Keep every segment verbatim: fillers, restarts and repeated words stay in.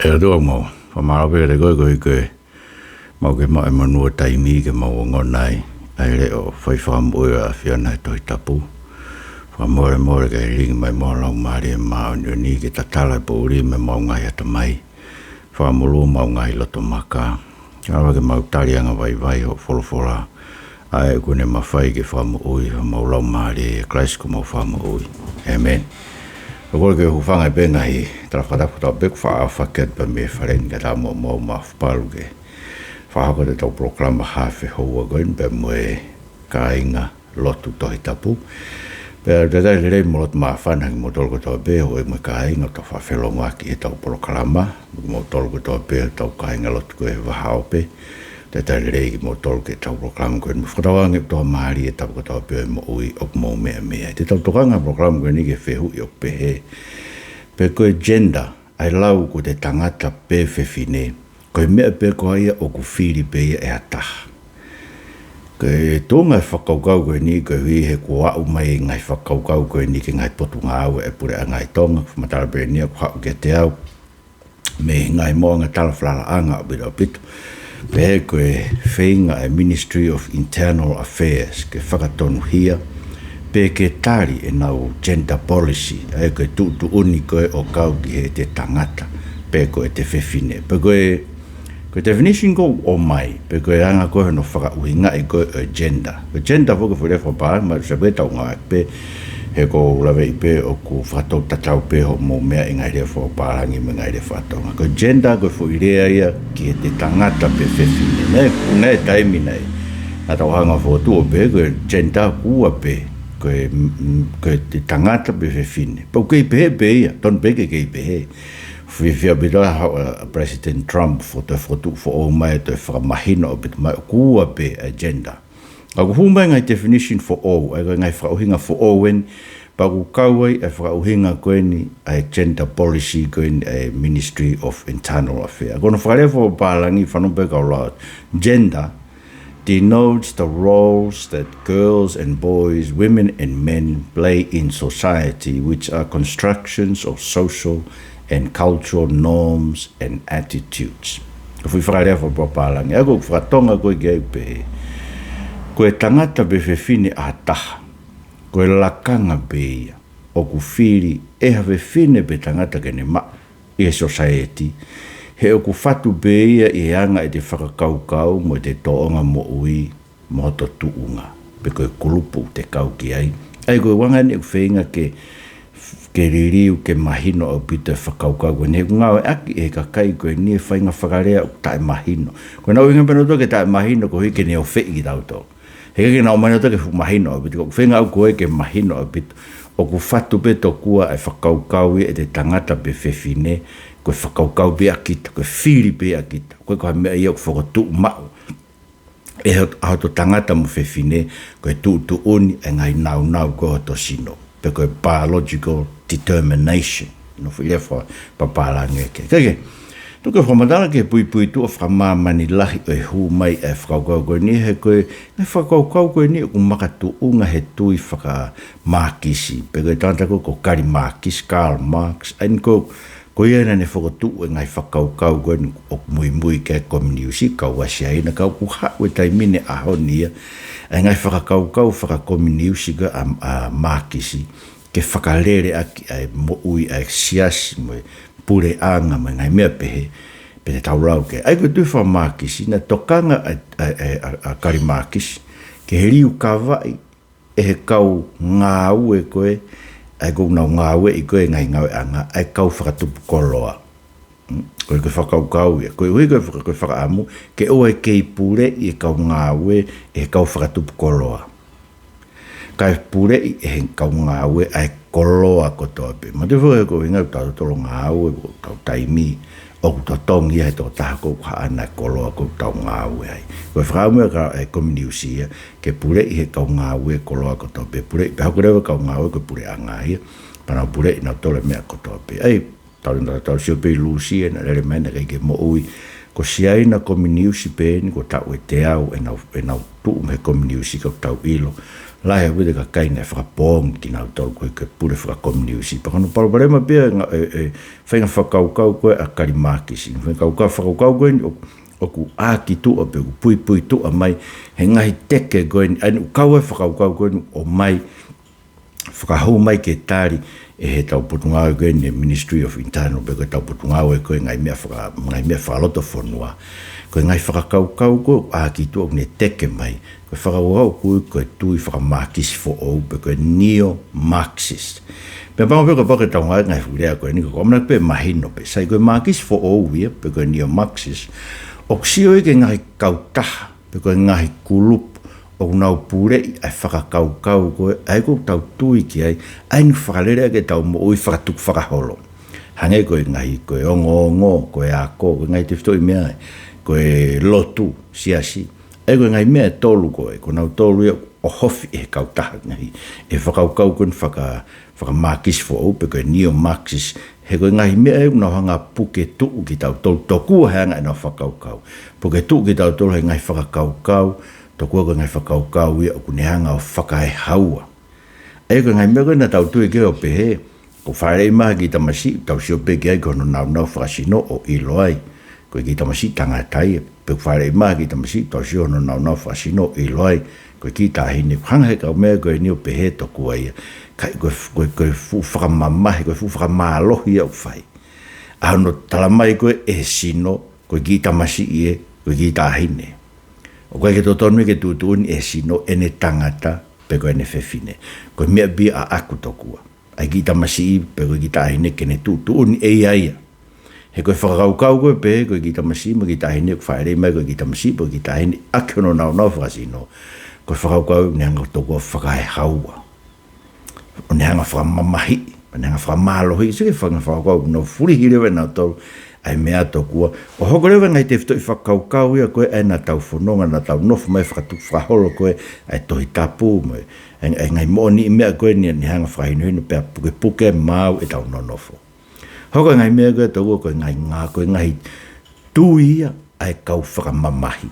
ʻE ʻOtua, mau fakamālō pē kiate koe koeʻuhi ko ʻemau kei maʻu e monū ʻo e taimi ke mau ongona ai ʻa e leʻo fai fakamoʻui ʻa e ʻAfiona he Tohi Tapu. Fakamolemole ke lilingi mai mo e Laumālie Māʻoniʻoni ke tatala e poʻuli mei heʻemau ngaahi ʻatamai, fakamolū ʻemau ngaahi loto maka. Kae lava ke mau tali angavaivai hoʻo folofola, ʻa ia ʻoku ne mafai ke fakamoʻui homau laumālie, ʻia Kalaisi ko homau Fakamoʻui. ʻĒmeni. ʻOku ou kole ke u hūfanga pē he ngaahi tala fakatapu kotoa pē kuo faʻa ʻohake atu pē mei he fale ni, kae ʻatā muʻa mo au Maʻafu Palu ke fakahoko atu ʻetau polokalama haafe houa ko eni pea mo e kāinga lotu Tohi Tapu. Pea talitali lelei mo lotu māfana kimoutolu kotoa pē, houʻeiki mo e kāinga, ʻoku tau faʻa felōngoaki heʻetau polokalama, mo kimoutolu kotoa pē hotau kāinga lotu ko ē he vahaope. Talitali lelei kimoutolu ki heʻetau polokalama ko eni. Fakatauange ʻoku tō mālie e tapa kotoa pē ʻo e moʻui ʻoku mou meʻa mei ai. Te tau tokanga he polokalama ko eni ki he fehuʻi ʻoku pehē: Pe ko e gender, ʻa e lau ko e tangata pe fefine, ko e meʻa pē ko ia ʻoku fili pē ia ʻe ha taha? Ko e tuʻunga e fakakaukau ko eni, koeʻuhi he kuo aʻu mai e ngaahi fakakaukau ko eni ki he ngaahi potungāue ʻa e Puleʻanga ʻi Tonga, fakamatala pē eni ʻoku haʻu kiate au mei he ngaahi moʻunga tala falalaʻanga ʻaupito ʻaupito. Pehē ko e feinga ʻa e Ministry of Internal Affairs ke fakatonuhia pe ke tali ʻenau gender policy, ʻa ia ko e tuʻutuʻuni ko ē ʻo kau ki heʻete tangata pe ko ʻete fefine. Pe ko e, ko e definition ko ē ʻoku ʻomai, pe ko e anga ko ē hono fakaʻuhingaʻi ko ē ʻo e gender. Ko e gender foki ko e foʻi lea fakapālangi, mahalo ʻoku sai pē ke tau ngāueʻaki pē, he ʻoku ou laveʻi pē ʻoku fakatou tatau pē hoʻomou meaʻi e ngaahi lea fakapālangi mo e ngaahi lea fakatonga. Ko e gender ko e foʻi lea ia ki heʻete tangata pe fefine. Naʻe, naʻe taimi naʻe, naʻa tau hanga ʻo fokotuʻu ʻo pehē ko e gender ʻoku ua pē, ko e, mm, ko ʻete tangata pe fefine. Pea ʻoku kei pehē pē ia, tonu pē ke kei pehē. Fiefia ʻaupito ʻa, ʻa President Trump, fokotuʻu, fokotuʻu foʻou mai, toe fakamahino ʻaupito mai ʻoku ua pē ʻa e gender. Ka ʻoku hū mai e ngaahi definition foʻou, ʻa ia ko e ngaahi fakaʻuhinga foʻou eni, pea ʻoku kau ai e fakaʻuhinga ko eni ʻa e gender policy ko eni ʻa e Ministry of Internal Affairs. Ko hono fakalea fakapālangi, fanongo pē kau lau: Gender denotes the roles that girls and boys, women and men play in society, which are constructions of social and cultural norms and attitudes. Ko e foʻi fakalea fakapālangi. ʻA ia ko e fakatonga ko ē ki ai ʻoku pehē: Ko e tangata pe fefine ʻa ha taha, ko e lakanga pē ia ʻoku fili ʻe ha fefine pe tangata ke ne maʻu ʻi he society, he ʻoku fatu pē ia ʻi he anga ʻete fakakaukau mo ʻete tōʻonga moʻui mo hoto tuʻunga, pe ko e kulupu ʻoku te kau ki ai. ʻA ia ko e anga eni ʻoku feinga ke, ke liliu, ke mahino ʻaupito e fakakaukau ko eni, he ʻoku ngāueʻaki ʻe he kakai ko eni e faʻahinga fakalea ʻoku taʻemahino. Ko ʻenau ʻuhinga pē ʻanautolu ke taʻemahino koeʻuhi ke ne ofeʻi kitautolu. He ʻikai ke nau ʻomai ʻanautolu ke fuʻu mahino ʻaupito. Ko e feinga ʻaʻau ko ē ke mahino ʻaupito, ʻoku fatu pē tokua e fakakaukau ia ʻete tangata pe fefine, ko e fakakaukau pē ia ʻa kita, ko e fili pē ia ʻa kita. ʻOku ʻikai ko ha meʻa ia ʻoku fokotuʻu maʻu ʻe ho-, ʻa hoto tangata mo fefine, ko e tuʻutuʻuni e ngaahi nāunau ko ē ʻo hoto sino, pe ko e biological determination. Hono foʻi lea fakapālangi ē. Ke, ke, ke. Tuku ke fakamatala ki he puipuituʻa fakamāmani lahi ʻo e hū mai e fakakaukau ko eni, he ko e, e fakakaukau ko eni ʻoku makatuʻunga he tui faka-Mākisi, pe ko e tangata ko ē ko Kali Mākisi, Karl Marx, ʻa ia ko, ko ia naʻa ne fokotuʻu e ngaahi fakakaukau ko eni ʻoku muimui ki ai e kominiusi, kau ai ʻa Siaina, ka ʻoku haʻu e taimi ni he ʻaho ni ia, e ngaahi fakakaukau fakakominiusi ko ē ʻa, ʻa Mākisi, ke fakalele ʻaki ʻa e moʻui ʻa e siasi mo e puleʻanga mo e ngaahi meʻa pehē, pe te tau lau ki ai. ʻA ia ko e tui faka-Mākisi, naʻe tokanga ʻa, ʻa, ʻa, ʻa, ʻa Kali Mākisi ki he liukavaʻi ʻe he kau ngāue ko ē, ʻa ia ʻoku nau ngāueʻi ko ē he ngaahi ngāueʻanga, ʻa e kau fakatupu koloa. Mm, ko e, ko e fakakaukau ia. Koeʻuhi ko e faka-, ko e fakaʻamu ke ʻoua ʻe kei puleʻi e kau ngāue ʻe he kau fakatupu koloa, kae puleʻi ʻe he kau ngāue ʻa e koloa kotoa pē. Manatuʻi foki ko e ʻuhinga ʻoku tau totolo ngāue, ko ʻetau taimi, ʻoku totongi ia he tokotaha ko ē ʻoku haʻana e koloa ko ē ʻoku tau ngāue ai. Ko e fakaʻamu ia ʻa e kominiusi ia, ke puleʻi ʻe he kau ngāue e koloa kotoa pē, puleʻi, pea hoko leva e kau ngāue ko e puleʻanga ia, pea nau puleʻi nautolu e meʻa kotoa pē. ʻA ia, tau, tau, tau sio pē ʻi Lūsia, naʻe lele mai naʻe ʻikai ke moʻui. Ko Siaina kominiusi pē eni, kuo taʻu ʻe teau ʻenau, ʻenau tuʻu mei he kominiusi, ka ʻoku tau ʻilo lahi ʻaupito e kakai naʻe fakapoongi kinautolu ko ē ke pule fakakominiusi. Pea ko hono palopalema pē ia e, e faʻahinga fakakaukau ko ē ʻa e kali Mākisi. Faʻahinga fakakaukau ko eni ʻo, ʻoku ʻākituʻa pe ʻoku puipuituʻa mai he ngaahi teke ko eni, ʻa eni ʻoku kau ai e fakakaukau ko eni ʻo mai, fakahū mai ke tali ʻe he tau potungāue ko eni Ministry of Internal pe ko e tau potungāue ko ē ngaahi meʻa faka-, ngaahi meʻa fakalotofonua. Ko e ngaahi fakakaukau ko ē ʻākituʻa ʻoku ne teke mai, ko e fakakaukau ko ē ko e tui fakamākisi foʻou pe ko e neo-Marxist. Pea pango pē kapau ke tau ngāueʻaki e ngaahi fuʻu lea ko eni, ko e ʻamanaki pē mahino pē. Sai, ko e Mākisi foʻou ia pe ko e neo-Marxist, ʻoku sio ia ki he ngaahi kautaha pe ko e ngaahi kulupu ʻoku nau puleʻi ʻa e fakakaukau ko ē ʻa ia ʻoku tau tui ki ai, ʻa ia ʻoku fakalele ʻaki ʻetau moʻui fakatukufakaholo. Hangē ko e ngaahi, ko e ongoongo, ko e ako, ko e ngaahi tefitoʻi meʻa, ko e lotu, siasi. ʻA ia ko e ngaahi meʻa ʻe tolu ko ē, ko nautolu ia ʻoku ʻohofi ʻe he kautaha ngaahi, ʻe he fakakaukau ko eni faka-, fakamākisi foʻou pe ko e neo-Marxist, he ko e ngaahi meʻa ia ʻoku nau hanga ʻo puke tuʻu kitautolu tokua he anga ʻenau fakakaukau. Puke tuʻu kitautolu he ngaahi fakakaukau, tokua ko e ngaahi fakakaukau ia ʻoku ne hanga ʻo fakaehaua. ʻA ia ko e ngaahi meʻa ko ē naʻa tau tui ki ai ʻo pehē, ʻoku fāʻeleʻi mai ha kiʻi tamasiʻi, tau sio pē ki ai ko hono nāunau fakasino ʻo ʻilo ai ko e kiʻi tamasiʻi tangata ia, pe ʻoku fāʻeleʻi mai ha kiʻi tamasiʻi, tau sio hono nāunau fakasino ʻo ʻilo ai ko e kiʻi taʻahine. Hanga ʻe he kau meʻa ko eni ʻo pehē tokua ia, ka ko e, ko e, ko e fuʻu fakamamahi, ko e fuʻu fakamālohi ia ʻoku fai ʻa hono tala mai ko ē ʻe he sino ko e kiʻi tamasiʻi ē, ko e kiʻi taʻahine. ʻOku ʻikai ke totonu ia ke tuʻutuʻuni ʻe he sino ʻene tangata pe ko ʻene fefine. Ko e meʻa pē ia ʻaʻaku tokua, ʻa e kiʻi tamasiʻi pe ko e kiʻi taʻahine ke ne tuʻutuʻuni ʻe ia ia. He ko e fakakaukau ko ē pē ko e kiʻi tamasiʻi mo e kiʻi taʻahine, ʻoku fāʻeleʻi mai ko e kiʻi tamasiʻi pe ko e kiʻi taʻahine ʻaki hono nāunau fakasino, ko e fakakaukau ʻoku ne hanga tokua ʻo fakaehaua, ʻo ne hanga ʻo fakamamahiʻi, ʻo ne hanga ʻo fakamālohiʻi. Sio ki he faʻahinga fakakaukau ʻoku nau fulihi leva ʻe nautolu ʻa e meʻa tokua, ʻo hoko leva e ngaahi tefitoʻi fakakaukau ia ko ē ʻa ia naʻa tau fononga, naʻa tau nofo mai fakatukufakaholo ko ē ʻa e Tohi Tapu mo e, ʻa e, ʻa e ngaahi moʻoniʻi meʻa ko eni, ne hanga ʻo fakahinohino pea pukepuke maau ʻetau nonofo. Hoko e ngaahi meʻa ko ē tokua ko e ngaahi, ngaahi, ko e ngaahi tui ia ʻa e kau fakamamahi.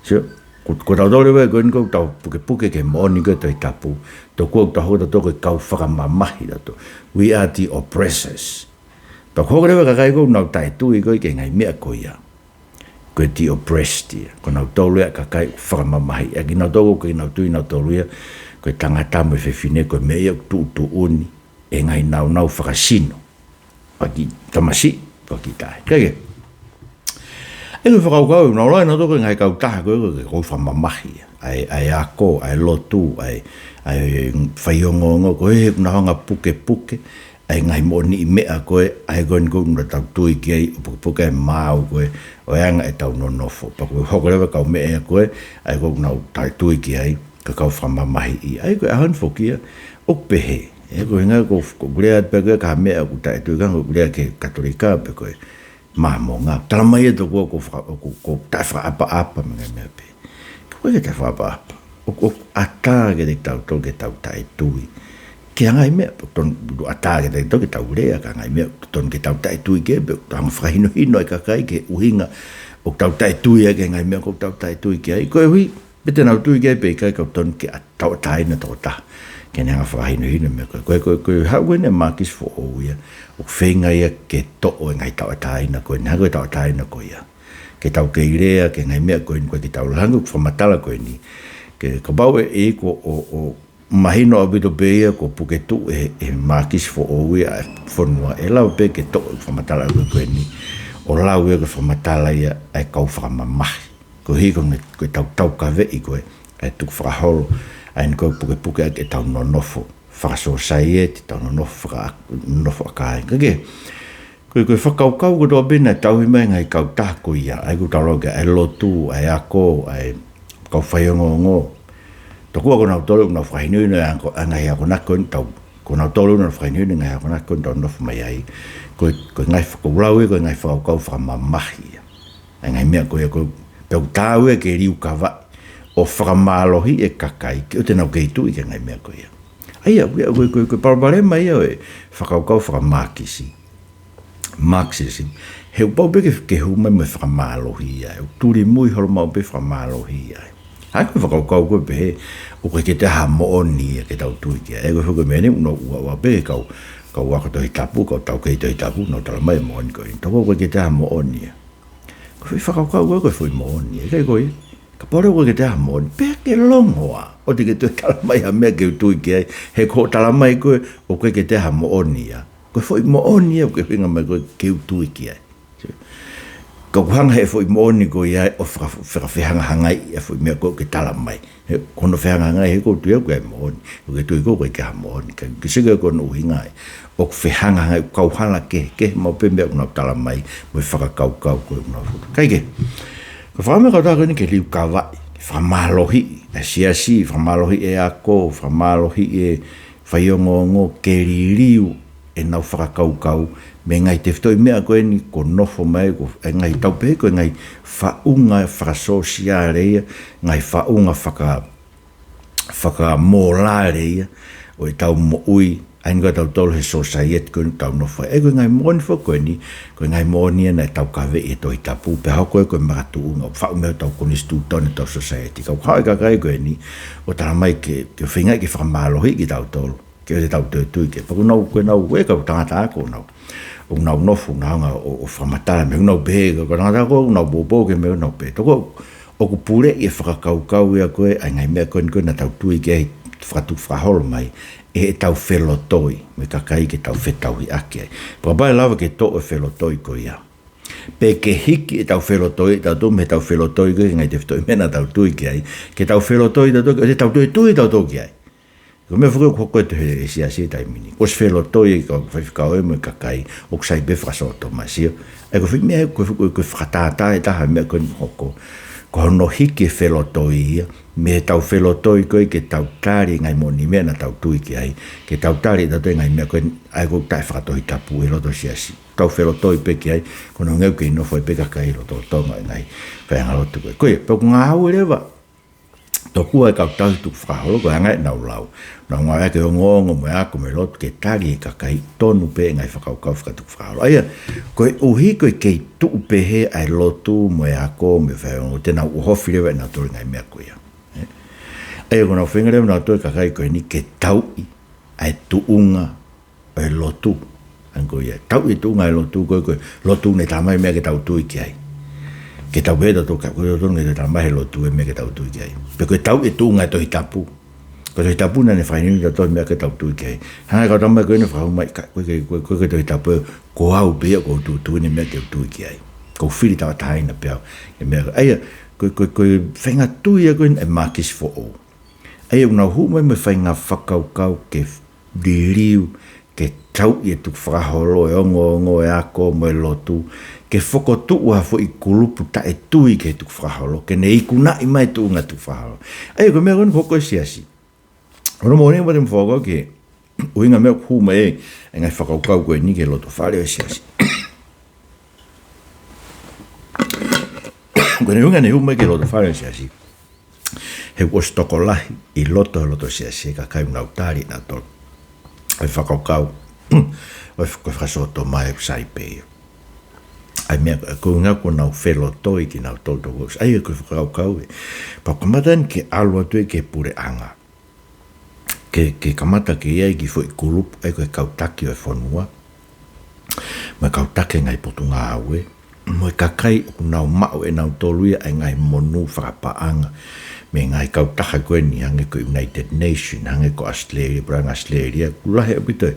Sio, ko, ko tautolu leva ko eni ʻoku tau pukepuke ki he moʻoni ko ē Tohi Tapu, tokua ʻoku tau hoko tautolu ko e kau fakamamahi tautolu. We are the oppressors. Pea ko e hoko leva e kakai ʻoku nau taʻetui ko ē ki he ngaahi meʻa ko ia, ko e the oppressed ia, ko nautolu ia e kakai ʻoku fakamamahiʻi. ʻA kinautolu ʻoku ʻikai ke nau tui nautolu ia ko e tangata mo e fefine, ko e meʻa ia ʻoku tuʻutuʻuni ʻe he ngaahi nāunau fakasino, ʻa e kiʻi tamasiʻi, ko e kiʻi taʻahine. Kae kehe, ʻa ia ko e fakakaukau ʻoku nau lau ʻe nautolu ko e ngaahi kautaha ko ē ko e kau fakamamahi, ʻa e, ʻa e ako, ʻa e lotu, ʻa e, ʻa e faiongoongo, ko ē he ʻoku nau hanga ʻo pukepuke ʻa e ngaahi moʻoniʻi meʻa ko ē, ʻa ia ko eni ʻoku nau tau tui ki ai, ʻo pukepuke ʻa e maau ko ē ʻo e anga ʻetau nonofo. Pea ko e hoko leva e kau meʻa ia ko ē, ʻa ia ʻoku nau taʻetui ki ai, ko e kau fakamamahiʻi. ʻA ia ko e ʻaho ni foki ia ʻoku pehē. ʻE, ko e ʻuhinga ko, ko ʻeku lea pē ko ē ki ha meʻa ʻoku taʻetui, hangē ko ʻeku lea ki he Katolika pe ko e Māmonga. Tala mai ia tokua ʻoku faka-, ʻoku, ʻoku taʻefakaʻapaʻapa mo e ngaahi meʻa pehē. Ka ʻoku ʻikai ke taʻefakaʻapaʻapa. ʻOku, ʻoku ʻatā kiate kitautolu ke tau taʻetui ki he ngaahi meʻa, ʻoku totonu, ʻatā kiate kitautolu ke tau lea ki he ngaahi meʻa ʻoku totonu ke tau taʻetui ki ai, pea ʻoku tau hanga ʻo fakahinohino e kakai ki he ʻuhinga ʻoku tau taʻetui ai ki he ngaahi meʻa ʻoku tau taʻetui ki ai. Koeʻuhi pe te nau tui ki ai pe ʻikai, ka ʻoku totonu ke tauʻatāina tokotaha ke ne hanga ʻo fakahinohino e meʻa ko ē. Ko e, ko e, ko e haʻu ko eni e Mākisi foʻou ia, ʻoku feinga ia ke toʻo e ngaahi tauʻatāina ko ē, ne hangē ko e tauʻatāina ko ia. Ke tau kei lea ki he ngaahi meʻa ko eni, ko e ke tau hangē ko e fakamatala ko eni. Ke kapau ʻe, ʻe iku ʻo, ʻo mahino ʻaupito pē ia kuo puke tuʻu ʻe he, ʻe he Mākisi foʻou ia ʻa e fonua, ʻe lava pē ke toʻo e fakamatala ko ē ko eni ʻo lau ia ko e fakamatala ia ʻa e kau fakamamahi. Koeʻuhi ko ʻene, ko e tau, taukaveʻi ko ē ʻa e tukufakaholo, ʻa eni ko e pukepuke ʻaki ʻetau nonofo fakasōsaieti, tau nonofo faka-, nonofo ʻakahi. Kae kehe, ko e, ko e fakakaukau kotoa pē naʻe tauhi mai ʻe he ngaahi kautaha ko ia, ʻa ia ʻoku tau lau ki ai, ʻa e lotu, ʻa e ako, ʻa e kau faiongoongo. Tokua ko nautolu ʻoku nau fakahinohino e ako, ʻa e ngaahi akonaki ko eni ʻoku tau, ko nautolu ʻoku nau fakahinohino e ngaahi akonaki ko eni ʻoku tau nofo mai ai. Ko e, ko e ngaahi faka-, ʻoku lau ia ko e ngaahi fakakaukau fakamamahi ia. ʻA e ngaahi meʻa ko ia ko ē, pea ʻoku taau ia ke liukavaʻi ʻo fakamālohiʻi e kakai ke ʻoua te nau kei tui ki he ngaahi meʻa ko ia. ʻA ia, ko e, ko e, ko e, ko e palopalema ia ʻo e fakakaukau fakaMākisi, Marxism, he ʻoku pau pē ke, ke hū mai mo e fakamālohi ia, ʻoku tulimui holo maʻu pē fakamālohi ia. Hangē ko e fakakaukau ko ē pehē, ʻoku ʻikai ke toe ʻi ai ha moʻoni ia ke tau tui ki ai. Ē, ko e foʻi meʻa ni, ʻoku nau ʻuaʻua pē ki he kau, kau ako Tohi Tapu, kau taukei Tohi Tapu, nau talamai e moʻoni ko eni. Toko ʻoku ʻikai ke toe ʻi ai ha moʻoni ia. Ko e foʻi fakakaukau ko ē, ko e foʻi moʻoni ia. ʻIkai ko ia. Kapau leva ʻoku ʻikai ke toe ʻi ai ha moʻoni, pea ke longo ā ʻo ʻikai ke toe talamai ha meʻa ke u tui ki ai, he ko hoʻo talamai ko ē ʻoku ʻikai ke toe ʻi ai ha moʻoni ia. Ko e foʻi moʻoni ia ʻoku ke ʻuhinga mai ko ē ke u tui ki ai. Ka ʻoku hanga ʻe he foʻi moʻoni ko ia ʻo faka-, faka-, fehangahangai e foʻi meʻa ko ē ʻoku ke talamai. He ko hono fehangahangai, he ʻoku ou tui au ʻoku ʻi ai e moʻoni. ʻOku ke tui koe ʻoku ʻikai ke ʻi ai ha moʻoni. Ka ʻoku ke sio ki ai ko hono ʻuhinga ē, ʻoku fehangahangai, ʻoku kauhala kehekehe maʻu pē meʻa ʻoku nau talamai mo e fakakaukau ko ē ʻoku nau fokotuʻu. Kae kehe, ko e fakaʻamu ʻa e kautaha ko eni ke liukavaʻi, ke fakamālohiʻi e siasi, fakamālohiʻi e ako, fakamālohiʻi e faiongoongo ke liliu ʻenau fakakaukau mei he ngaahi tefitoʻi meʻa ko eni kuo nofo mai, ko e ngaahi, tau pehē ko e ngaahi faʻunga fakasōsiale ia, ngaahi faʻunga faka-, fakamōlale ia ʻo ʻetau moʻui, ʻa eni ko ē ʻa tautolu he sōsaieti ko eni ʻoku tau nofo ai. Ē, ko e ngaahi moʻoni foki ko eni, ko e ngaahi moʻoni ia naʻe taukaveʻi ʻe he Tohi Tapu, pea hoko ia ko e makatuʻunga, ʻo faʻu mei ai hotau konisitūtone ʻo hotau sōsaieti. Ka ʻoku haʻu e kakai ko eni ʻo talamai ke, ke feingaʻi ke fakamālohiʻi kitautolu ke ʻoua te tau toe tui ki ai. Pea ko ʻenau, ko ʻenau, ē, kau tangata ako ʻoku nau, ʻoku nau nofo, ʻoku nau hanga ʻo, ʻo fakamatala, meʻa ʻoku nau pehē, kau tangata ako ʻoku nau poupou ki he meʻa ʻoku nau pehē. Toko, ʻoku puleʻi e fakakaukau ia ko ē, ʻa e ngaahi meʻa ko eni ko ē naʻa tau tui ki ai, fakatukufakaholo mai, ʻe heʻetau felotoi mo e kakai ke tau fetauhiʻaki ai. Pea kapau ʻe lava ke toʻo e felotoi ko ia, pe ke hiki ʻetau felotoi ʻatautolu mei heʻetau felotoi ko ē ki he ngaahi tefitoʻi meʻa naʻa tau tui ki ai, ke tau felotoi tautolu, ʻoua te tau toe tui tautolu ki ai. Ko e meʻa foki ʻoku hoko atu he, he siasi he taimi ni. ʻOsi felotoi e kau faifekau mo e kakai, ʻoku sai pē fakasōtoma, sio. Ē, ko e foʻi meʻa, ko e, ko e, ko e fakatātā ʻe taha e meʻa ko eni ʻoku hoko. Ko hono hiki e felotoi ia mei heʻetau felotoi ko ē ke tau tali e ngaahi moʻoniʻi meʻa naʻa tau tui ki ai, ke tau tali ʻe tautolu e ngaahi meʻa ko ē, ʻa ē ʻoku taʻefakatohitapu ʻi loto siasi. Tau felotoi pē ki ai, ko hono ʻuhinga ʻoku kei nofo ai pē kakai lolotonga e ngaahi faiʻanga lotu ko ē. Ko ia, pea ʻoku ngāue leva tokua e kau tauhi tukufakaholo, ko e anga ʻenau lau. Nau ngāueʻaki e ongoongo mo e ako mo e lotu ke tali e kakai, tonu pē e ngaahi fakakaukau fakatukufakaholo. ʻA ia, koeʻuhi ko e kei tuʻu pehē ʻa e lotu mo e ako mo e faiongoongo, te nau ʻohofi leva ʻe nautolu e ngaahi meʻa ko ia. Ē? ʻA ia, ko ʻenau feinga leva ʻe nautolu e kakai ko eni ke tauʻi ʻa e tuʻunga ʻo e lotu. Hangē ko ia, tauʻi e tuʻunga ʻo e lotu, ko e, ko e lotu naʻe talamai e meʻa ke tau tui ki ai. Ke tau pehē ʻe tautolu ka, ko e lotu naʻe talamai ʻe he lotu e meʻa ke tau tui ki ai. Pe ko e tauʻi e tuʻunga ʻo e Tohi Tapu. Ko e Tohi Tapu naʻa ne fakaʻilonga ʻatautolu e meʻa ke tau tui ki ai. Hanga ʻe he kau tama ko eni ʻo fakahū mai, ka, ko e, ko e, ko e, ko e Tohi Tapu, ko au pē ia ʻoku ou tuʻutuʻuni e meʻa ke u tui ki ai. ʻOku ou fili tauʻatāina pē au e meʻa. ʻA ia, ko e, ko e, ko e faʻahinga tui ia ko eni ʻa e mākisi foʻou. ʻA ia, ʻoku nau hū mai mo e faʻahinga fakakaukau ke liliu, ke tauʻi e tukufakaholo, e ongoongo, e ako mo e lotu, ke fokotuʻu ha foʻi kulupu taʻetui ki he tukufakaholo, ke ne ikunaʻi mai e tuʻunga tukufakaholo. ʻA ia, ko e meʻa ko eni ʻoku hoko he siasi. Hono moʻoni, ʻoku ou tui ʻoku mou fakakaukau ki he ʻuhinga e meʻa ʻoku hū mai ai e ngaahi fakakaukau ko eni ki he lotofale ʻo e siasi. Ko e ʻuhinga naʻe hū mai ki he lotofale ʻo e siasi, he kuo ʻosi tokolahi ʻi loto, loto siasi e kakai ʻoku nau tali ʻe nautolu e fakakaukau ʻo e faka-, fakasōtoma ʻoku sai pē ia. ʻA e meʻa, ko e ʻuhinga kuo nau felotoi kinautolu toko ʻosi. ʻA ia, ko e fakakaukau ē, pea kamata eni ke ʻalu atu ia ki he puleʻanga. Ke, ke kamata ke ʻi ai e kiʻi foʻi kulupu, ʻa ia ko e kau taki ʻo e fonua, mo e kau taki e ngaahi potungāue, mo e kakai ʻoku nau maʻu ʻe nautolu ia e ngaahi monū fakapaʻanga mei he ngaahi kautaha ko eni, hangē ko e United Nations, hangē ko ʻAositelēlia, puleʻanga ʻAositelēlia, ʻoku lahi ʻaupito e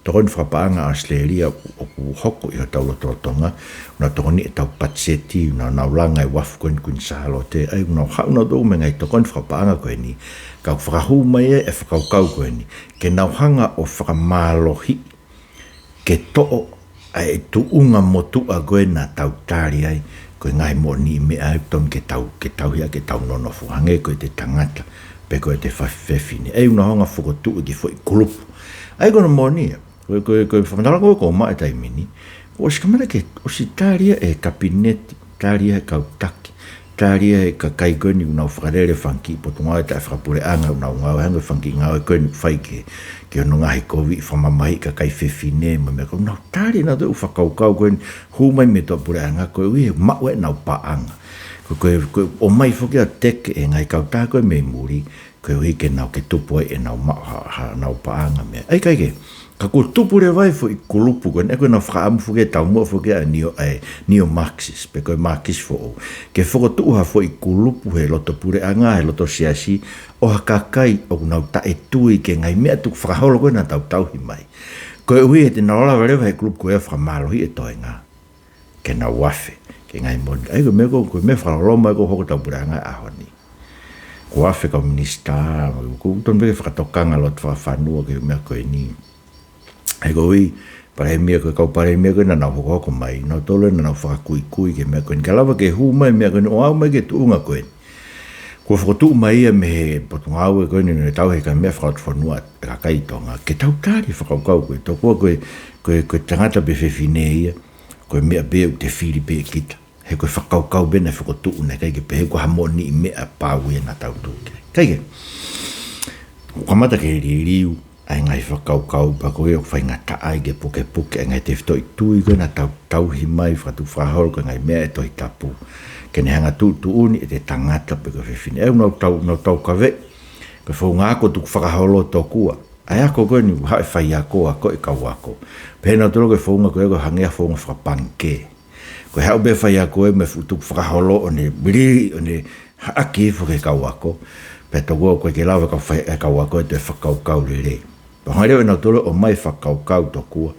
tokoni fakapaʻanga ʻa ʻAositelēlia ʻoku, ʻoku hoko ʻi hotau lotolotonga, ʻoku nau tokoniʻi ʻetau patiseti, ʻoku nau, nau langa e uafu ko eni Kuini Sālote, ʻa ia ʻoku nau haʻu nautolu mo e ngaahi tokoni fakapaʻanga ko eni, ka ʻoku fakahū mai ai e fakakaukau ko eni, ke nau hanga ʻo fakamālohiʻi, ke toʻo ʻa e tuʻunga motuʻa ko ē naʻa tau tali ai ko e ngaahi moʻoniʻi meʻa ʻoku totonu ke tau, ke tauhi ʻaki ʻetau nonofo, hangē ko ʻete tangata pe ko ʻete fa-, fefine. ʻA ia ʻoku nau hanga ʻo fokotuʻu e kiʻi foʻi kulupu. ʻA ia ko hono moʻoni ia, ko e, ko e, ko e fakamatala ko ē ʻoku ou maʻu he taimi ni, kuo ʻosi kamata ke ʻosi tali ia ʻe he kapineti, tali ia ʻe he kau taki, tali ia ʻe he kakai ko eni ʻoku nau fakalele e fanga kiʻi potungāue taʻefakapuleʻanga ʻoku nau ngāue, hangē ko e fanga kiʻi ngāue ko eni ʻoku fai ki he, ki hono ngaohi kovi, fakamamahiʻi e kakai fefine mo e meʻa, ʻoku nau tali ʻe nautolu e fakakaukau ko eni, hū mai mei he tuʻapuleʻanga koeʻuhi he maʻu ʻenau paʻanga. Ko, ko, ko, ʻomai foki ʻa e teke ʻe he ngaahi kautaha ko ē mei muli, koeʻuhi ke nau ke tupu ai ʻenau maʻu ha, ha, nau paʻanga meʻa. ʻAi, ʻikai ke, ka kuo tupu leva ʻa e foʻi kulupu ko eni, ʻa ia ko ʻenau fakaʻamu foki ʻe taumuʻa foki ʻa e neo, ʻa e neo-Marxist, pe ko e Marxist foʻou. Ke fokotuʻu ha foʻi kulupu he loto puleʻanga, he loto siasi, ʻo ha kakai ʻoku nau taʻetui ki he ngaahi meʻa tukufakaholo ko ē naʻa tau tauhi mai. Koeʻuhi he te nau lava leva he kulupu ko ē ʻo fakamālohiʻi e toenga. Ke nau afe, ki he ngaahi moʻoni. ʻAi, ko e meʻa ko, ko e meʻa fakaloloma ē ʻoku hoko he tau puleʻanga he ʻaho ni. Kuo afe kau minisitā, ʻoku totonu pē ke fakatokanga loto fakafanua ki he meʻa ko eni. ʻAi, ko e ʻuhi, palēmia ko ē, kau palēmia ko ē naʻa nau hokohoko mai, naʻa nau tolo naʻa nau fakakuikui ki he meʻa ko eni. Ka lava ke hū mai e meʻa ko eni, ʻo aʻu mai ki he tuʻunga ko eni. Kuo fokotuʻu mai ia mei he Potungāue ko eni naʻe tauhi e ngaahi meʻa fakalotofonua ʻa e kakai Tonga. Ke tau tali e fakakaukau ko ē, tokua ko e, ko e, ko e tangata pe fefine ia, ko e meʻa pē ʻoku te fili pē ʻe kita. He ko e fakakaukau pē naʻe fokotuʻu naʻe ʻikai ke pehē ko ha moʻoniʻi meʻa pau ia naʻa tau tuʻu ki ai. ʻIkai ke, ʻoku kamata ke liliu ʻa e ngaahi fakakaukau pea ko ia ʻoku faingataʻa ai ke pukepuke ʻa e ngaahi tefitoʻi tui ko ē naʻa tau tauhi mai fakatukufakaholo ko e ngaahi meʻa ʻa e Tohi Tapu. Ke ne hanga ʻo tuʻutuʻuni ʻete tangata pe ko e fefine. ʻE, ʻoku nau tau, nau taukaveʻi ko e founga ako tukufakaholo tokua. ʻA e ako ko eni ʻoku haʻu e faiako, ako e kau ako. Pehē nautolu ko e founga ko ē ʻoku hangē ha founga fakapangikē. Ko e haʻu pē e faiako ia mo e fuʻu tukufakaholo ʻo ne liliu ʻo ne haʻaki hifo ki he kau ako. Pea tokua ʻoku ʻikai ke lava e kau fai-, e kau ako ia ʻo toe fakakaukau lelei. Pea hanga leva ʻe nautolu ʻo ʻomai e fakakaukau tokua.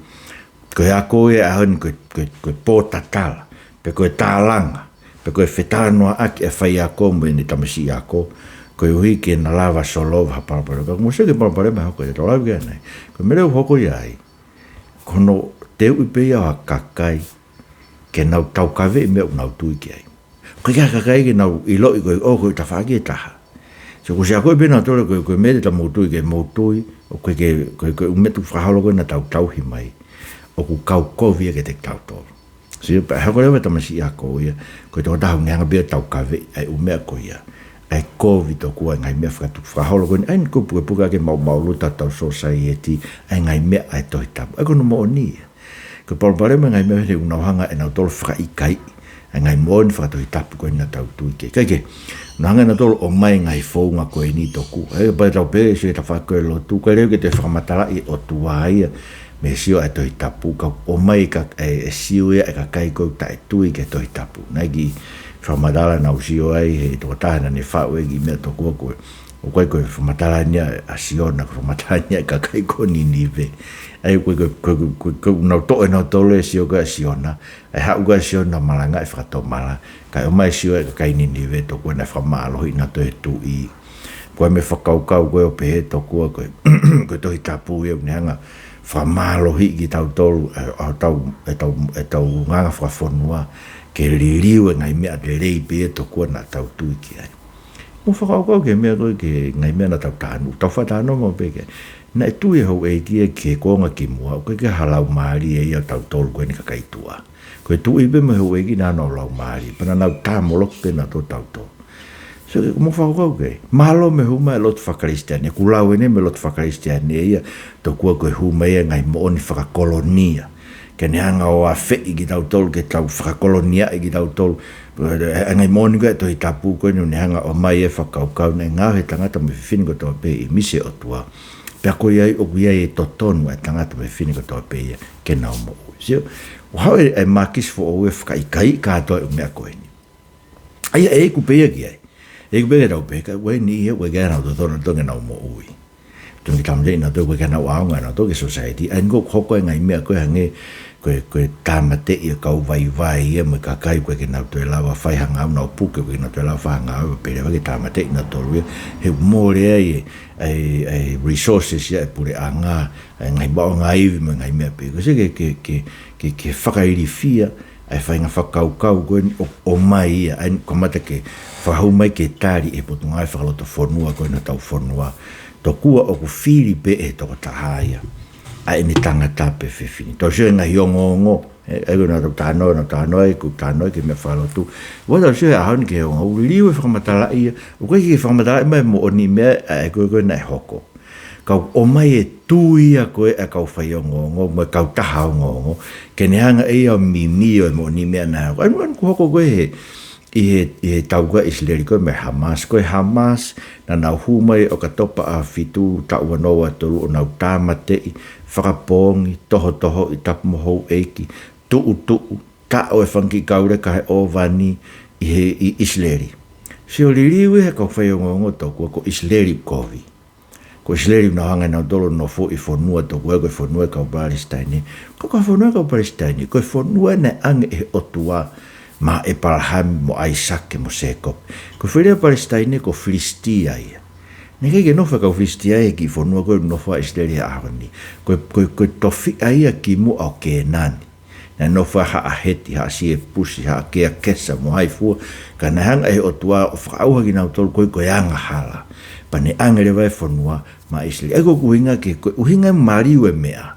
Ko e ako ia he ʻaho ni ko e, ko e, ko e pōtatala, pe ko e tālanga, pe ko e fetalanoaʻaki ʻa e faiako mo ʻene tamasiʻi ako, koeʻuhi ke na lava ʻo solova ha palopalema. Ka mou sio ki he palopalema ʻoku hoko, ʻe tau lave ki ai ʻanai. Ko e meʻa leva ʻoku hoko ia ai, ko hono teuʻi pē ia ʻo ha kakai ke nau taukaveʻi e meʻa ʻoku nau tui ki ai. ʻOku ʻikai ke ʻi ai ha kakai ke nau ʻiloʻi ko e, ʻo, ko e tafaʻaki ʻe taha. So, ko e ʻuhinga ko ē pē nautolu ko e, ko e meʻa te mou tui ki ai, mou tui, ʻoku ʻikai ke, ko e, ko e ʻū meʻa tukufakaholo ko ē naʻa tau tauhi mai, ʻoku kau kovi ia kiate kitautolu. So, pea hoko leva e tamasiʻi ako ia, ko e tokotaha ʻoku ne hanga pē ʻo taukaveʻi ʻa e ʻū meʻa ko ia. ʻA e kovi tokua e ngaahi meʻa fakatukufakaholo ko eni, ʻa ia ko e pukepuke ʻa e maumau luta ʻetau sōsaieti, ʻa e ngaahi meʻa ʻa e Tohi Tapu. ʻA ia ko hono moʻoni ia. Ko e palopalema e ngaahi meʻa he ʻoku nau hanga ʻe nautolu ʻo fakaʻikaiʻi ʻa e ngaahi moʻoni fakatohitapu ko eni naʻa tau tui ki ai. ʻIkai ke, nau hanga ʻe nautolu ʻo ʻomai e ngaahi founga ko eni tokua. ʻE, pea tau pehē, sio ki he tafaʻaki ko ē lotu, ʻikai leva ke toe fakamatalaʻi e ʻOtua ia mei he sio ʻa e Tohi Tapu, ka ʻomai ka, e, e sio ia ʻa e kakai ko ē ʻoku taʻetui ki he Tohi Tapu. Naʻe kiʻi fakamatala naʻa ku sio ai he tokotaha naʻa ne faʻu e kiʻi meʻa tokua ko ē. ʻOku ʻikai ko e fakamatala eni ia ʻa Siona, ko e fakamatala eni ia ʻa e kakai ko Ninive. ʻA ia ko e, ko e, ko e, ko e, ko e, nau toʻo ʻe nautolu e sio ko ē ʻa Siona, ʻa e haʻu ko ē ʻa Siona ʻo malangaʻi e fakatomala, kae ʻomai e sio ʻa e kakai Ninive tokua naʻe fakamālohiʻi nautolu ʻe he tuʻi. Ko e meʻa fakakaukau ko ē ʻo pehē tokua ko e, ko e Tohi Tapu ia ʻoku ne hanga ʻo fakamālohiʻi kitautolu, ʻa, ʻa hotau, ʻetau, ʻetau ngaahi fakafonua, ke liliu e ngaahi meʻa lelei pē ia tokua naʻa tau tui ki ai. Mou fakakaukau ki he meʻa ko ē ki he ngaahi meʻa naʻa tau talanoa, tau fakatalanoa maʻu pē ki ai. Naʻe tui e houʻeiki ia ki he kuonga kimuʻa, ʻoku ʻikai ke ʻi ai ha laumālie ia ʻo tautolu ko eni kakai tuʻa. Ko e tuʻi pē mo e houʻeiki naʻa nau laumālie, pea naʻa nau tāmoloki pē nautolu ʻo tautolu. So, mou fakakaukau ki ai. Mālō mo e hū mai e lotu fakakalisitiane, ʻoku lau eni mo e lotu fakakalisitiane ia, tokua ko e hū mai e ngaahi moʻoni fakakolonia. Ke ne hanga ʻo afeʻi kitautolu, ke tau fakakoloniaʻi kitautolu. E, e, ngaahi moʻoni ko ē ʻa e Tohi Tapu ko eni ʻoku ne hanga ʻo ʻomai e fakakaukau naʻe ngaohi e tangata mo e fefine kotoa pē ʻi he ʻīmisi ʻo e ʻOtua. Pea ko ia ai ʻoku ʻi ai e totonu ʻa e tangata mo e fefine kotoa pē ia ke nau moʻui. Sio, ʻoku haʻu e, e Mākisi foʻou ʻo fakaʻikaiʻi kātoa e ʻū meʻa ko eni. ʻA ia ʻe iku pē ia ki ai. ʻE iku pē ia ke tau pehē, ka ʻoku ʻi ai e niʻihi ia ʻoku ʻikai ke ʻi ai haʻanau totonu ʻo tokanga ke nau moʻui. Totonu ke tau manatuʻi nautolu ʻoku ʻikai ke nau ʻaonga nautolu ki he society. ʻA ia ko e hoko e ngaahi meʻa ko ē hangē ko e, ko e tāmateʻi e kau vaivai ia mo e kakai ʻoku ʻikai ke nau toe lava fai ha ngāue, nau puke ʻoku ʻikai ke nau toe lava fai ha ngāue, pea lava ke tāmateʻi nautolu ia. He ʻoku mole ai e, e, e resources ia ʻa e puleʻanga, e ngaahi maʻuʻanga ivi mo e ngaahi meʻa pehē. Ko e sio ke, ke, ke, ke, ke fakailifia ʻa e faʻahinga fakakaukau ko eni ʻo, ʻomai ia, ʻa ia ʻoku kamata ke fakahū mai ke tali ʻe he Potungāue Fakalotofonua ko eni hotau fonua. Tokua ʻoku fili pē ʻe he tokotaha ia ʻa ʻene tangata pe fefine. Tau sio he ngaahi ongoongo, ʻe, ʻe, ko ʻenau talanoa, ʻenau talanoa, ʻe, ʻoku talanoa ki he meʻa fakalotu. ʻOku tau sio he ʻaho ni ki he ongoongo, ʻoku liliu e fakamatalaʻi ia, ʻoku ʻikai ke fakamatalaʻi mai e moʻoniʻi meʻa ʻa e ko ē ko ē naʻe hoko. Ka ʻoku ʻomai e tui ia ko ē ʻa e kau faiongoongo, mo e kautaha ongoongo, ke ne hanga ʻe ia ʻo mimio e moʻoniʻi meʻa naʻe hoko. ʻA ia ʻoku hoko ko ē he, ʻi he, ʻi he taukaʻi ʻIsileli ko ē mei Hamas. Ko e Hamas, naʻa nau hū mai ʻOkatopa ʻa fitu taʻu ua noa ua tolu ʻo nau tāmateʻi, fakapoongi, tohotohoʻi tapu mo houʻeiki, tuʻutuʻu, taʻo e fanga kiʻi kauleka he ʻōvani ʻi he, ʻi ʻIsileli. Sio liliu ʻe he kau faiongoongo tokua ko ʻIsileli kovi. Ko ʻIsileli naʻa nau hanga ʻe nautolu ʻo nofo ʻi fonua tokua ko e fonua ʻa e kau Palesitaine. Ko e kau fonua ʻa e kau Palesitaine, ko e fonua naʻe ʻange ʻe he ʻOtua maʻa ʻĒpalahame mo ʻAisake mo Sēkope. Ko e foʻi lea Palesitaine ko Filisitia ia. Naʻe ʻikai ke nofo e kau Filisitia ia he kiʻi fonua ko ē ʻoku nofo ai ʻIsileli he ʻaho ni. Ko e, ko e, ko e tofiʻa ia kimuʻa ʻo Kēnani. Naʻe nofo ai haʻa Heti, haʻa Siepusi, haʻa Keakesa, mo hai fua, ka naʻe hanga ʻe he ʻOtua ʻo fakaʻauha kinautolu ko ē ko e angahala. Pea ne ʻange leva e fonua maʻa ʻIsileli. ʻA ia ko ʻeku ʻuhinga ki he, ko e ʻuhinga e maliu e meʻa.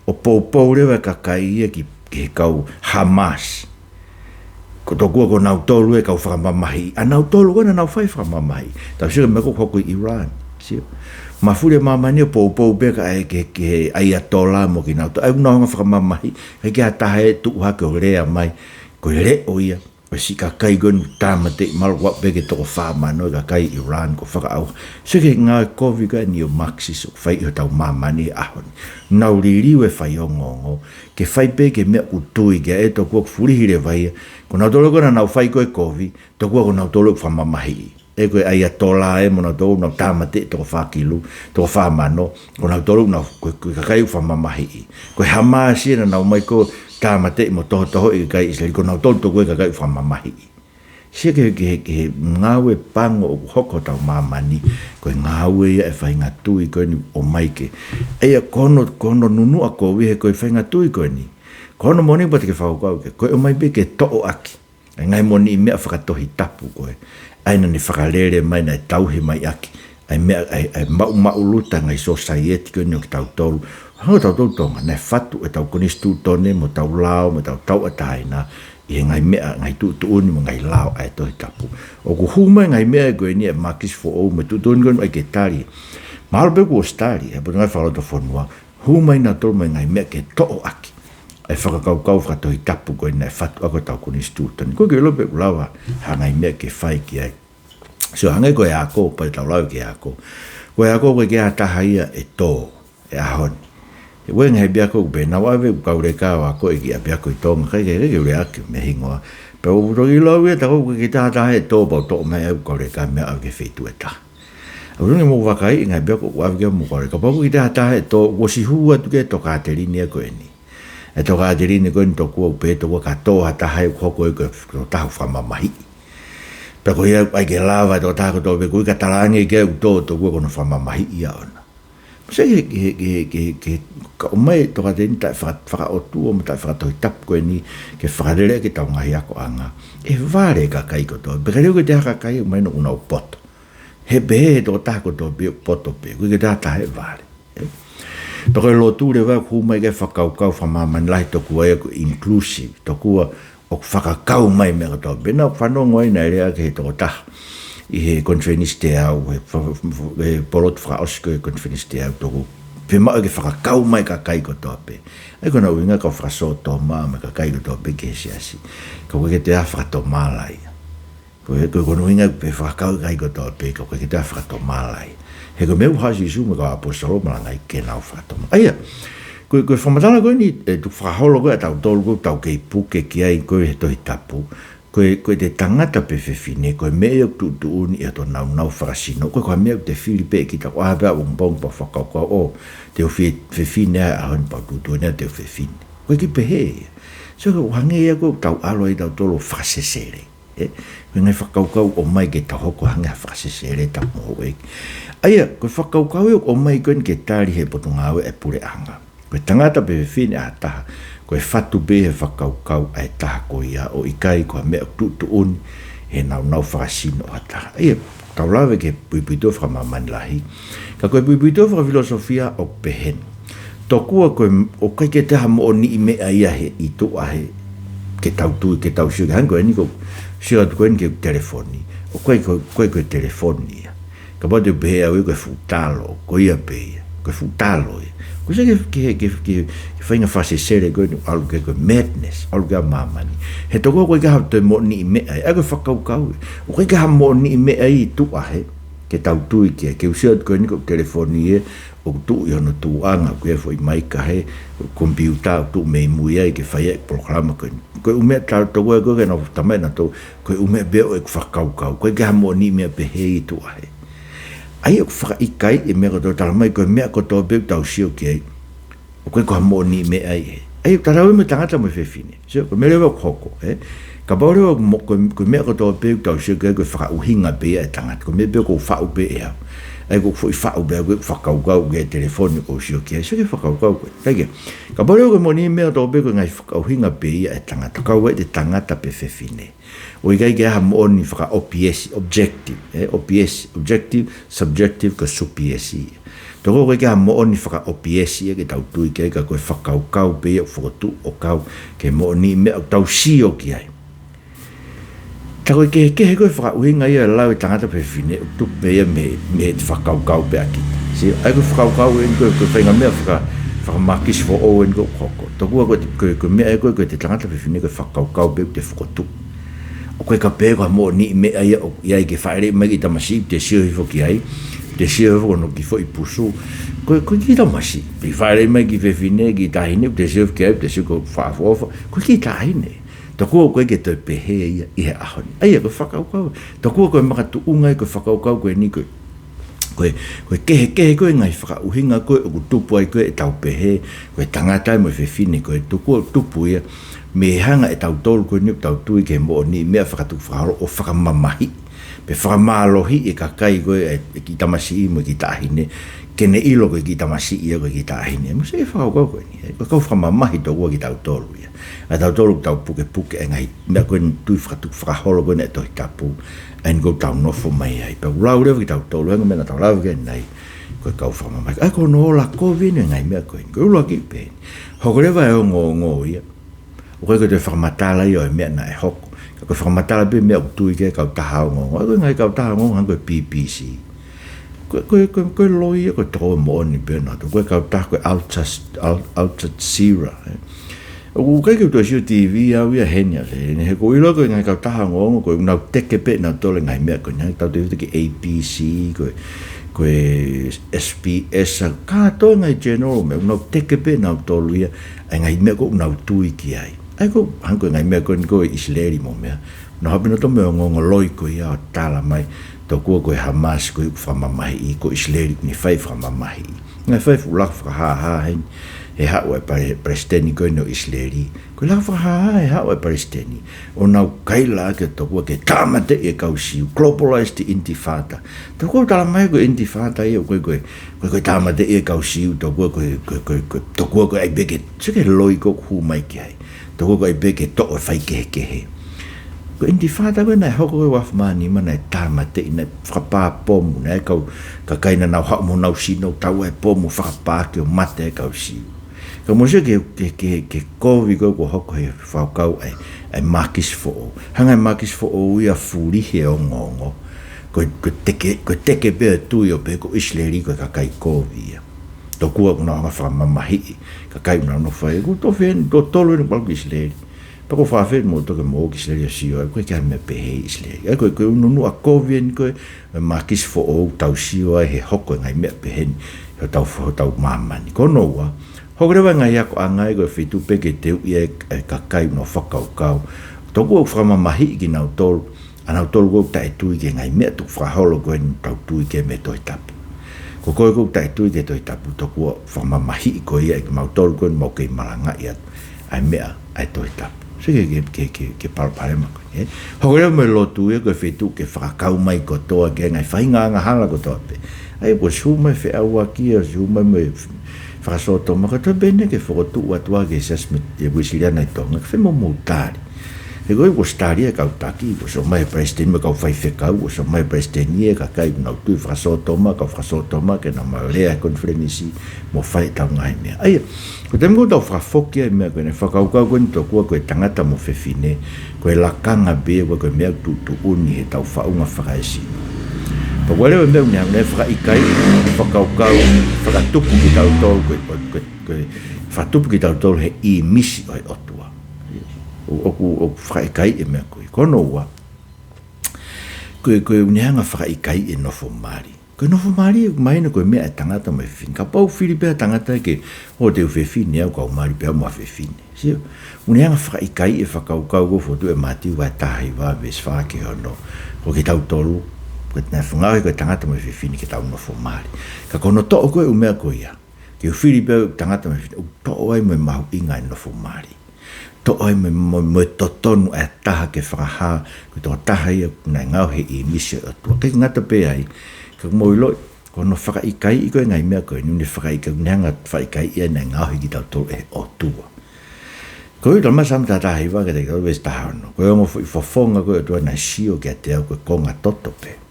ʻO poupou leva e kakai ia ki, ki he kau Hamas. Ko tokua ko nautolu e kau fakamamahiʻi. ʻA nautolu ko ē naʻa nau fai fakamamahiʻi. Tau sio ki he meʻa ko ē ʻoku hoko ʻi Iran. Sio. Mafuli e māmani ʻo poupou pē kae ki, ki he ʻAiatola mo kinautolu. ʻA ia ʻoku nau hanga fakamamahiʻi. ʻIkai ke ʻi ai ha taha ʻe tuʻu hake ʻo lea mai. Ko e leʻo ia. Ko e siʻi kakai ko eni tāmateʻi, mahalo ʻoku aʻu pē ki he toko fā mano e kakai Iran kuo fakaʻauha. Sio ki he ngāue kovi ko eni ʻo e Marxist ʻoku fai ʻi hotau māmani he ʻaho ni. Nau liliu e faiongoongo. Ke fai pē ki he meʻa ʻoku tui ki ai, ʻe tokua ʻoku fulihi leva ia. Ko nautolu ko ē naʻa nau fai ko ē kovi, tokua ko nautolu ʻoku fakamamahiʻi. ʻE ko e ʻAiatola ē mo nautolu naʻa nau tāmateʻi toko fā kilu, toko fā mano, ko nautolu naʻa nau, ko, ko e kakai ʻoku fakamamahiʻi. Ko e Hamas ia naʻa nau ō mai ko ē tāmateʻi mo tohotohoʻi e kakai ʻIsileli, ko nautolu tokua e kakai ʻoku fakamamahiʻi. Sio ki he, ki he, ki he ngāue pango ʻoku hoko hotau māmani, ko e ngāue ia e faʻahinga tui ko eni ʻoku ʻomai ke. ʻA ia ko hono, ko hono nunuʻa kovi he ko e faʻahinga tui ko eni. Ko hono moʻoni pea te ke fakakaukau ki ai, ko e ʻomai pē ke toʻo ʻaki ʻa e ngaahi moʻoniʻi meʻa fakatohitapu ko ē. ʻA ia naʻa ne fakalele mai, naʻe tauhi mai ʻaki ʻa e meʻa, ʻa e, ʻa e maʻumaʻuluta e ngaahi sōsaieti ko eni ʻo kitautolu. Hangē ko tautolu Tonga, naʻe fatu ʻetau konisitūtone mo ʻetau lao mo ʻetau tauʻatāina ʻi he ngaahi meʻa, ngaahi tuʻutuʻuni mo e ngaahi lao ʻa e Tohi Tapu. ʻOku hū mai e ngaahi meʻa ko eni ʻa e Marxist foʻou mo e tuʻutuʻuni ko eni ʻoku ʻai ke tali. Mahalo pē kuo ʻosi tali ʻe he Potungāue Fakalotofonua, hū mai nautolu mo e ngaahi meʻa ke toʻo ʻaki ʻa e fakakaukau fakatohitapu ko eni naʻe fatu ʻaki hotau konisitūtone. Ko e ke ʻilo pē ʻoku lava ha ngaahi meʻa ke fai ki ai. Sio, hangē ko e ako, pea tau lau ki he ako. Ko e ako ko e ʻikai ke ʻi ai ha taha ia ʻe tō he ʻaho ni. He ko e ngaahi ʻapiako ʻoku pehē, naʻá ku ʻave ʻeku kauleka ʻo akoʻi e kiʻi ʻapiako ʻi Tonga, ʻikai ke, ʻikai ke u lea ʻaki mei he hingoa. Pea u toki ʻilo au ia, tā ko ē ʻoku ʻikai ke ʻi ai ha taha ʻe tō, pea u toʻo mai ʻeku kauleka mo e ʻave ki he feituʻu ʻe taha. ʻOku ou tui ke mou vakaiʻi e ngaahi ʻapiako ʻoku ʻave ki ai hoʻomou kauleka, kapau ʻoku ʻikai ke ʻi ai ha taha ʻe tō, kuo ʻosi hū atu ki ai e tokāteline ko eni. E tokāteline ko eni tokua ʻoku pehē tokua ka tō ha taha ʻe hoko ia ko e, ko e tokotaha fakamamahiʻi. Pea ko ia ʻai ke lava e tokotaha kotoa pē, ko ia ka talaange ke ʻoku tō, tokua ko hono fakamamahiʻi ia ʻoʻona. Sio ki he, ki he, ki he, ki he, ki he, ka ʻomai e tokāteline taʻe faka-, fakaʻotua mo taʻe fakatohitapu ko eni ke fakalele ʻaki ʻetau ngaahi akoʻanga. ʻE vale e kakai kotoa. Pea ka leo ke te ha kakai ʻoku mahino ʻoku nau poto. He pehē ʻe he tokotaha kotoa pē ʻoku poto pē. ʻOku ʻikai ke ʻi ai ha taha ʻe vale. Ē? Pea ko e lotu leva ʻoku hū mai ki ai e fakakaukau fakamāmani lahi tokua ia ko e inclusive. Tokua ʻoku fakakau mai e meʻa kotoa pē. Naʻá ku fanongo ai naʻe lea ki ai e tokotaha ʻi he konifelenisi teau, he fa-, fa-, he polotu fakaʻosi ko ē konifelenisi teau, tokua fiemaʻu ke fakakau mai e kakai kotoa pē. ʻA ia ko hono ʻuhinga ko e fakasōtoma mai e kakai kotoa pē ki he siasi. Ka ʻoku ʻikai ke toe ʻi ai ha fakatomala ia. Ko e, ko e, ko hono ʻuhinga pē fakakau e kakai kotoa pē, ka ʻoku ʻikai ke toe ʻi ai ha fakatomala ia. He ko e meʻa ʻoku haʻu ʻa Sīsū mo e kau ʻaposetolo ʻo malanga ai ke nau fakatomala. ʻA ia, ko e, ko e fakamatala ko eni, ʻe tuku fakaholo ko ē ʻatautolu ko ē ʻoku tau kei puke ki ai ko ē he Tohi Tapu. Ko e, ko ʻete tangata pe fefine, ko e meʻa ia ʻoku tuʻutuʻuni ʻi hoto nāunau fakasino, ʻoku ʻikai ko ha meʻa ʻoku te fili pē ʻe kita, ʻoku ʻā pē ʻapongipongi pea u fakakaukau, ʻō, te u fie fefine he ʻaho ni, pea u tuʻutuʻuni ia te u fefine. ʻOku ʻikai ke pehē ia. Sio, ʻoku hangē ia ko ʻetau ʻalu ai ʻatautolu ʻo fakasesele. Ē, ko e ngaahi fakakaukau ʻoku ʻomai ke tau hoko hangē ha fakasesele tapu mo houʻeiki. ʻA ia, ko e fakakaukau ia ʻoku ʻomai ko eni ke tali ʻe he Potungāue e puleʻanga. Ko e tangata pe fefine ʻa ha taha, ko e fatu pē ʻe he fakakaukau ʻa e taha ko ia ʻo ʻikai ko ha meʻa ʻoku tuʻutuʻuni ʻi he nāunau fakasino ʻo ha taha. ʻA ia, tau lave ki he puipuituʻa fakamāmani lahi. Ka ko e puipuituʻa fakafilosofia ʻoku pehē ni. Tokua ko e, ʻoku ʻikai ke toe ʻi ai ha moʻoniʻi meʻa ia he ʻi tuʻa he ke tau tui, ke tau sio ki ai, hangē ko eni ʻoku sio atu ko eni ki he telefoni. ʻOku ʻikai ko, ʻoku ʻikai ko e telefoni ia. Kapau te u pehē au ia ko e fuʻu talo, ko ia pē ia. Ko e fuʻu talo ia. Ko e sio ki he, ki he, ki he, ki he faʻahinga fakasesele ko eni ʻoku ʻalu ki ai ko e madness, ʻalu ki ai ʻa māmani. He tokua ʻoku ʻikai ke ʻi ai ha toe moʻoniʻi meʻa ia, ʻa ia ko e fakakaukau ia. ʻOku ʻikai ke ʻi ai ha moʻoniʻi meʻa ia ʻi tuʻa hē, ke tau tui ki ai, ke u sio atu ko eni ko e telefoni ē, ʻoku tuʻu ʻi hono tuʻuʻanga, ʻoku ʻi ai e foʻi maika hē, ko e komipiuta ʻoku tuʻu mei mui ai ke fai ai e polokalama ko eni. Ko e ʻū meʻa tau tokua ko ē ke nau tamaʻi nautolu, ko e ʻū meʻa pē ʻoku fakakaukau, ʻoku ʻikai ke ʻi ai ha moʻoniʻi meʻa pehē ʻi tuʻa hē. ʻA ia ʻoku fakaʻikaiʻi e meʻa kotoa, talamai ko e meʻa kotoa pē ʻoku tau sio ki ai, ʻoku ʻikai ko ha moʻoniʻi meʻa ia. ʻA ia ʻoku tatau ia mo e tangata mo e fefine. Sio, ko e meʻa leva ʻoku hoko, ē? Kapau leva ʻoku mo-, ko e, ko e meʻa kotoa pē ʻoku tau sio ki ai, ko e fakaʻuhinga pē ia ʻa e tangata. Ko e meʻa pē ʻoku ou faʻu pē ʻe au. ʻA ia ʻoku ou foʻi faʻu pē au, ko e fakakaukau ki he telefoni ʻoku ou sio ki ai. Sio ki he fakakaukau ko ē. Kae kehe, kapau leva ko e moʻoniʻi meʻa kotoa pē ko e ngaahi fakaʻuhinga pē ia ʻa e tangata. Kau ai ʻa e tangata pe fefine. ʻOku ʻikai ke ʻi ai ha moʻoni fakaʻopiesi, objective, ē, ʻopiesi, objective, subjective, ko e supiesi. Tokua ʻoku ʻikai ke ʻi ai ha moʻoni fakaʻopiesi ia ke tau tui ki ai, ka ko e fakakaukau pē ia ʻoku fokotuʻu ʻo kau ki he moʻoniʻi meʻa ʻoku tau sio ki ai. Tā ko e kehekehe ko e fakaʻuhinga ia ʻa e lau ʻa e tangata pe fefine, ʻoku tupu pē ia mei, mei he fakakaukau pē ʻa kita. Sio, ʻa ia ko e fakakaukau eni ko e, ko e faʻahinga meʻa faka-, fakaMākisi foʻou eni ʻoku hoko. Tokua ko e, ko e, ko e meʻa ē ko e, ko e tangata pe fefine ko e fakakaukau pē ʻoku te fokotuʻu. ʻOku ʻikai ke pehē ko ha moʻoniʻi meʻa ia ʻoku ʻi ai ke fāʻeleʻi mai e kiʻi tamasiʻi, te sio hifo ki ai, te sio hifo ki hono kiʻi foʻi pusu. Ko e, ko e kiʻi tamasiʻi, pea fāʻeleʻi mai e kiʻi fefine, kiʻi taʻahine, te sio hifo ki ai, te sio ko e fakaʻofoʻofa, ko e kiʻi taʻahine. Tokua ʻoku ʻikai ke toe pehē ia ʻi he ʻaho ni. ʻA ia ko e fakakaukau. Tokua ko e makatuʻunga ia ko e fakakaukau ko eni ko e Ko e, ko e kehekehe ko e ngaahi fakaʻuhinga ko ē ʻoku tupu ai ko ē ʻetau pehē, ko e tangata mo e fefine ko ē, tokua ʻoku tupu ia mei he hanga ʻe tautolu ko eni ʻoku tau tui ki he moʻoniʻi meʻa fakatukufakaholo ʻo fakamamahiʻi, pe fakamālohiʻi e kakai ko ē, e, e kiʻi tamasiʻi mo e kiʻi taʻahine, ke ne ʻilo ko e kiʻi tamasiʻi ia ko e kiʻi taʻahine. Mou sio ki he fakakaukau ko eni, ē, ko e kau fakamamahi tokua kitautolu ia. ʻA tautolu ʻoku tau pukepuke e ngaahi meʻa ko eni tui fakatukufakaholo ko eni ʻa e Tohi Tapu. ʻA eni ʻoku tau nofo mai ai. Pea ʻoku lau leva kitautolu, hangē ko e meʻa naʻa tau lave ki ai ʻanenai, ko e kau fakamamahi. ʻA ia ko hono ola kovi eni e ngaahi meʻa ko eni. Ko e ʻuluaki pē eni. Hoko leva e ongoongo ia. ʻOku ʻikai ko e toe fakamatala ia ʻo e meʻa naʻe hoko. Ka ko e fakamatala pē meʻa ʻoku tui ki ai e kautaha ongoongo. ʻA ia ko e ngaahi kautaha ongoongo hangē ko e B B C. Ko e, ko e, ko e, ko e loi ia, ko e toko moʻoni pē nautolu. Ko e kautaha ko e Al Jaz-, Al, Al Jazeera, ē. ʻOku ʻikai ke u toe sio T V au ia heni ʻa e, he ʻoku ou ʻilo ko e ngaahi kautaha ongoongo, ko ʻenau teke pē nautolu e ngaahi meʻa ko eni, tau te ki A B C, ko e, ko e S B S, ʻa kātoa e ngaahi channel meʻa, ʻenau teke pē nautolu ia, e ngaahi meʻa ʻoku nau tui ki ai. ʻA ia ko, hangē ko e ngaahi meʻa ko eni ko ē ʻIsileli mo e meʻa. Naʻa nau haʻu pē nautolu mo e ongoongo loi ko ia ʻo tala mai, tokua ko e Hamas ko ē ʻoku fakamamahiʻi, ko ʻIsileli ʻoku ne fai e fakamamahiʻi. Ngaahi fai e fuʻu laka fakahāhā heni, he haʻu e pale-, palesiteni ko eni ʻo ʻIsileli. Ko e laka fakahāhā he haʻu e palesiteni. ʻO nau kaila ʻaki tokua ke tāmateʻi e kau Siu, globalized intifada. Tokua ʻoku tala mai ko e intifada ia ʻoku ʻikai ko e, ko e, ko e tāmateʻi e kau Siu, tokua ko e, ko e, ko e, ko e, tokua ko e ʻai pē ke, sio ki he loi ʻoku hū mai ki ai. Tokua ko e ʻai pē ke toʻo e faikehekehe. Ko e intifada ko ē naʻe hoko ko ē ua afe mā nima naʻe tāmateʻi, naʻe fakapā pomu, naʻe kau kakai naʻa nau haʻu mo honau sino, tau e pomu, fakapā ke ʻo mate e kau Siu. Ka mou sio ki he, ki he, ki he, ki he kovi ko ē kuo hoko he fakakaukau ʻa e, ʻa e Mākisi foʻou. Hanga ʻe he Mākisi foʻou ia ʻo fulihi e ongoongo. Ko e, ko e teke, ko e teke pē e tui ʻo pehē ko ʻIsileli ko e kakai kovi ia. Tokua ʻoku nau hanga ʻo fakamamahiʻi e kakai ʻoku nau nofo ai. Ko e tofi eni, ko e tolu eni ʻoku ʻalu ki ʻIsileli. Pea ko e fēfē mou toki mou ō ki ʻIsileli ʻo sio ai, ʻoku ʻikai ke ʻi ai ha meʻa pehē ʻi ʻIsileli. ʻA ia ko e, ko e ʻunuʻunu ʻa e kovi eni ko ē, ʻa e Mākisi foʻou ʻoku tau sio ai he hoko e ngaahi meat peheni, ʻi hotau, hotau māmani. Ko hono ua, hoko leva e ngaahi akoʻanga ia ko e feituʻu pē ke teuʻi ai e kakai ʻoku nau fakakaukau. Tokua ʻoku fakamamahiʻi kinautolu, ʻa nautolu ʻoku taʻetui ki he ngaahi meʻa tukufakaholo ko eni ʻoku tau tui ki ai mei he Tohi Tapu. Ko koe ʻoku taʻetui ki he Tohi Tapu, tokua ʻoku fakamamahiʻi koe ia ʻe kimautolu ko eni ʻoku mau kei malangaʻi atu ʻa e meʻa ʻa e Tohi Tapu. Sio ki he, ki he, ki he, ki he palopalema ko ē. Hoko leva mo e lotu ia ko e feituʻu ke fakakau mai kotoa ki he ngaahi faʻahinga angahala kotoa pē. ʻA ia kuo ʻosi hū mai e feʻauaki ia, ʻosi hū mai mo e fakasōtoma, ka toe pē eni ke fokotuʻu atu ā ki he Siasi Met-, e Uēsiliana ʻi Tonga, ke fai mo hoʻomou tali. He ko e kuo ʻosi tali e kau taki, kuo ʻosi ō mai e palesiteni mo e kau faifekau, kuo ʻosi ō mai e palesiteni e kakai ʻoku nau tui fakasōtoma, kau fakasōtoma, ke nau maʻu e lea he konifelenisi, mo fai ʻetau ngaahi meʻa. ʻA ia, ko e taimi ʻoku tau fakafoki ai e meʻa ko eni, fakakaukau ko eni tokua ko e tangata mo fefine, ko e lakanga pē, ko e, ko e meʻa ʻoku tuʻutuʻuni heʻetau faʻunga fakaesino. Pea ʻoku ʻi ai e meʻa ʻoku ne hanga ʻo fakaʻikaiʻi, fakakaukau, fakatupu kitautolu, ko e, ko e, ko e, ko e fakatupu kitautolu he ʻīmisi ʻo e ʻOtua. ʻO, ʻoku, ʻoku fakaʻikaiʻi e meʻa ko ē. Ko hono ua, ko e, ko e ʻoku ne hanga ʻo fakaʻikaiʻi e nofo mali. Ko e nofo mali ʻoku mahino ko e meʻa ʻa e tangata mo e fefine. Kapau ʻoku fili pē ʻa e tangata ke ʻoua te u fefine au, ka u mali pē au mo ha fefine. Sio, ʻoku ne hanga ʻo fakaʻikaiʻi e fakakaukau ko ē ʻoku fokotuʻu ʻe Mātiu vahe taha hiva veesi fā ki he ono. Ko kitautolu, ko e ngaahi fanga ʻo e, ko e tangata mo e fefine ke tau nofo mali. Ka ko hono toʻo ko ē ʻū meʻa ko ia, ke u fili pē au tangata mo e fefine, ʻoku toʻo ai mo e mahuʻinga e nofo mali. Toʻo ai mo, mo, mo e totonu ʻa e taha ke fakahā ko e tokotaha ia naʻe ngaohi he ʻīmisi ʻo e ʻOtua. ʻIkai ke ngata pē ai, ka mou ʻiloʻi, ko hono fakaʻikaiʻi ko ē e ngaahi meʻa ko eni, ʻoku ne fakaʻikaiʻi, ʻoku ne hanga ʻo fakaʻikaiʻi ʻa e naʻe ngaohi kitautolu ʻe he ʻOtua. Ko e talamai ʻe Saame taha taha hiva kiate kitautolu veesi taha ono: Ko e ongo foʻi fofonga ko ē ʻo e ʻOtua naʻe sio kiate au ko e konga toto pē.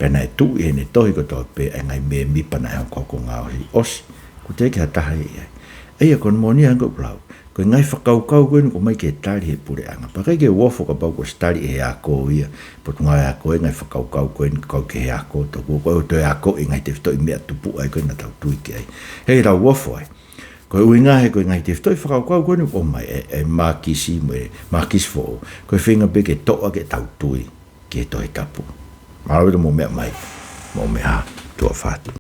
Pea naʻe tuʻu ʻi heʻene tohi kotoa pē ʻa e ngaahi mēmipa naʻe hokohoko ngaohi, ʻosi kuo teʻeki ha taha ia ʻi ai. ʻA ia ko hono moʻoni ange ʻoku lau, ko e ngaahi fakakaukau ko eni ʻoku ʻomai ke tali ʻe he puleʻanga. Pea ʻikai ke u ofo kapau kuo ʻosi tali ʻe he ako ia, potungāue ako e ngaahi fakakaukau ko eni, kau ki he ako, tokua ko e toe ako e ngaahi tefitoʻi meʻa tupuʻa ia ko ē naʻa tau tui ki ai. He ʻikai ke tau ofo ai. Ko e ʻuhinga he ko e ngaahi tefitoʻi fakakaukau ko eni ʻoku ʻomai ʻe, ʻe Mākisi mo e Mākisi foʻou, ko e feinga pē ke toʻo ʻaki ʻetau tui ki he Tohi Tapu. Mālō ʻaupito hoʻomou meʻa mai, mou meʻa ā, tuʻa ʻofa atu.